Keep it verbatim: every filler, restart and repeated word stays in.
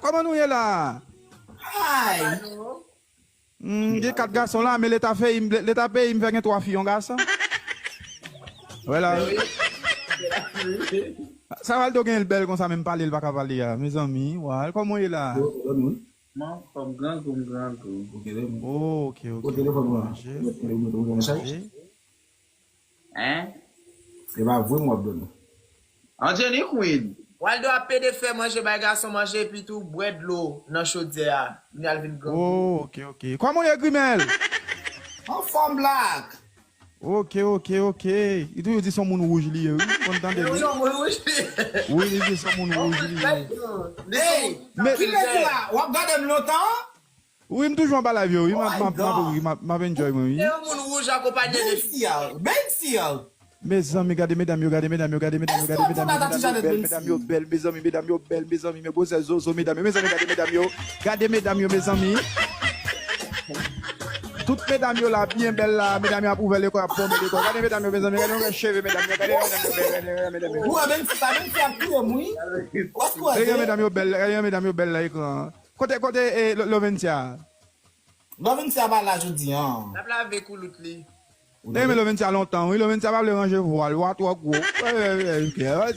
Kòman nou ye la? Hi! Hmm, gen kat gason la, men leta peyi m, leta peyi m fè gen twa fi, yon gason. Wè la. Sa Waldo gen l bèl konsa, men m pale, l pa ka pale a. Mezanmi, Wal, kòman w ye la? Man, fò m grangou, m grangou. Oh, ok, ok. Kote telefòn mwen? Manje, Mete mwen nan chay? manje. Hein? E pa vre m w ap donnen. Angelique Queen. Waldo ap pede fè manje, bay gason manje, epi tou bwè dlo nan chodyè a. Vin al vin grangou. Oh, ok, ok. Kòman w ye, Grimèl? Anfòm, Black! Ok, ok, ok. Li toujou di se yon moun wouj li ye, wi. Konn tande Yon li. Yon moun wouj. Wi, li di se yon moun wouj li ye. Hey! Ki lè di la? W ap gade m lontan? Wi, m toujou anba live yo, wi. M ap, m ap, m ap, Oh my ri, m ap, m ap enjoy mwen, wi. Se yon moun wouj akonpanye de Bensia! Bensia! Mezanmi, gade medam yo, gade medam yo, gade medam yo, gade Èske medam w yo, konn medam yo Tati bèl, Janet medam yo bèl, mezanmi, medam yo bèl, mezanmi, men gwosè zozo, medam yo, mezanmi, gade medam yo, gade medam yo, mezanmi. Tout medam yo la, byen bèl la, medam yo ap ouvè lekò, ap bonbe lekò. Gade medam yo, mezanmi, gade yon cheve medam yo, gade medam yo bèl, gade medam yo bèl. Ou wè Bensia, Bensia ap touye m, wi. W ap Gade medam yo bèl, gade medam yo bèl la ekran. Kote, kote, eh, Lo-, Loventia? Lovensia pa la jodi an. N ap lave koulout li. Li renmen Loventia lontan, wi. Loventia pa vle ranje vwal, vwal twò gwo. Eh, eh, eh, eh,